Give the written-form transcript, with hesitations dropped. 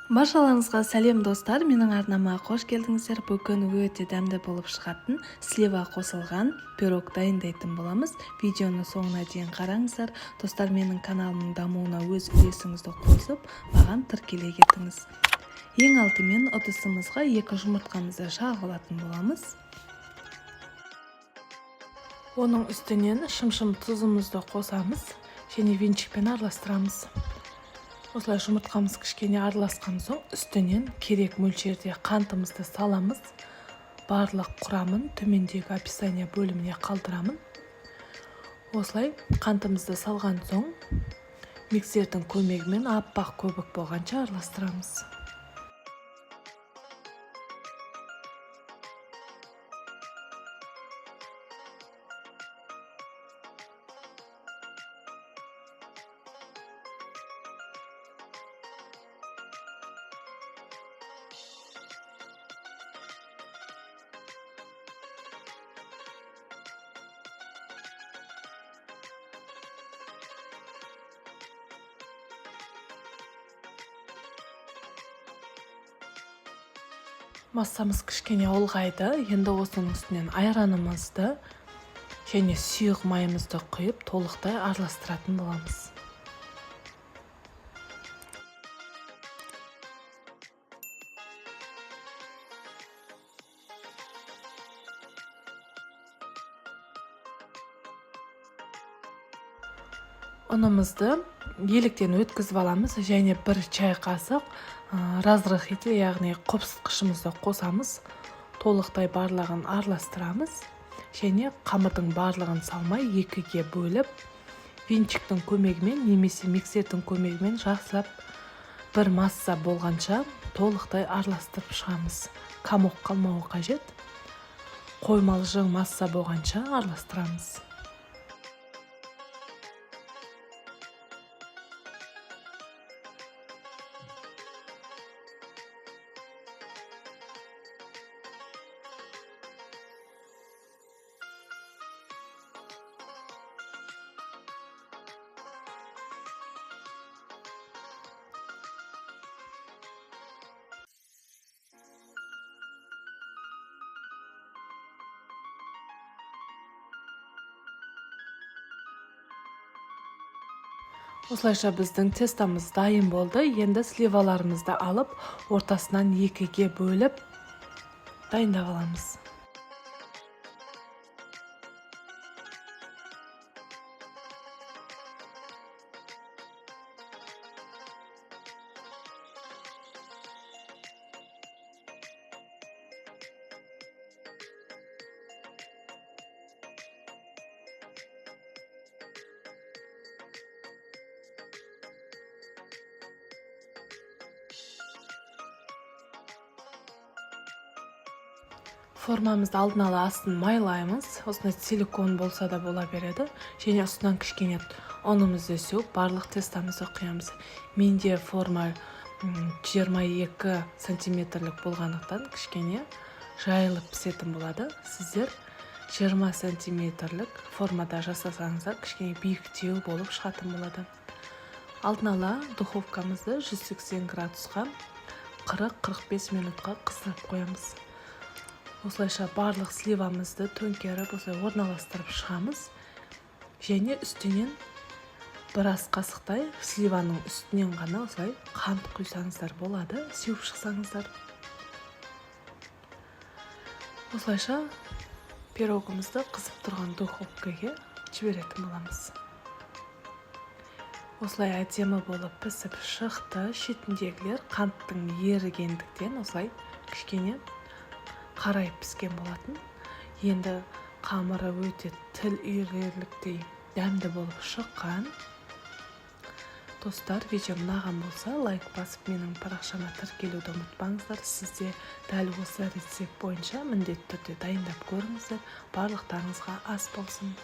Баршаларыңызға сәлем, достар! Менің арнама қош келдіңіздер! Бүгін өте дәмді болып шығатын слива қосылған пирог дайындайтын боламыз. Видеоны соңына дейін қараңыздар. Достар, менің каналымның дамуына өз үлесіңізді қосып, маған тіркеле кетіңіз. Ең алдымен ыдысымызға екі жұмыртқамызды шағып алатын боламыз. Оның үстінен шымшым тұзымызды қосамыз және венчикпен араластырамыз. Осылай жұмыртқамыз кішкене араласқан соң, үстінен керек мөлшерде қантымызды саламыз. Барлық құрамын төмендегі описание бөліміне қалдырамын. Осылай қантымызды салған соң, миксердің көмегімен аппақ көбік болғанша араластырамыз. Массамыз кішкене ұлғайды. Енді осының үстінен айранымызды және сұйық майымызды құйып, толықтай араластыратын боламыз. Ұнымызды електен өткізіп аламыз және 1 чай қасық разрыхлитель, яғни қопсытқышымызды қосамыз. Толықтай барлығын араластырамыз және қамырдың барлығын салмай, екіге бөліп, венчиктің көмегімен немесе миксердің көмегімен жақсылап бір масса болғанша толықтай араластырып шығамыз. Комок қалмауы қажет. Қоймалжың масса болғанша араластырамыз. Осылайша біздің тестомыз дайын болды. Енді сливаларымызды алып, ортасынан екіге бөліп дайындап аламыз. Формамызды алдын ала астын майлаймыз. Осындай силикон болса да бола береді. Және үстінен кішкене ұнымызды сеуіп, барлық тестомызды құямыз. Менде форма 22 сантиметрлік болғандықтан, кішкене жайылып пісетін болады. Сіздер 20 сантиметрлік формада жасасаңыздар, кішкене биіктеу болып шығатын болады. Алдын ала духовкамызды 180 градусқа 40-45 минутқа қыздырып қоямыз. Осылайша барлық сливамызды төңкеріп, осылай орналастырып шығамыз және үстінен бір ас қасықтай, сливаның үстінен ғана осылай қант құйсаңыздар болады, сеуіп шықсаңыздар. Осылайша пирогымызды қызып тұрған духовкаге жіберетін боламыз. Осылай әдемі болып пісіп шықты. Шетіндегілер қанттың ерігендіктен осылай кішкене қарайып піскен болатын. Енді қамыры өте тіл үйірерліктей дәмді болып шыққан. Достар, видео ұнаған болса, лайк басып, менің парақшама тіркелуді ұмытпаңыздар. Сіз де дәл осы рецепт бойынша міндетті түрде дайындап көріңіздер. Барлықтарыңызға ас болсын!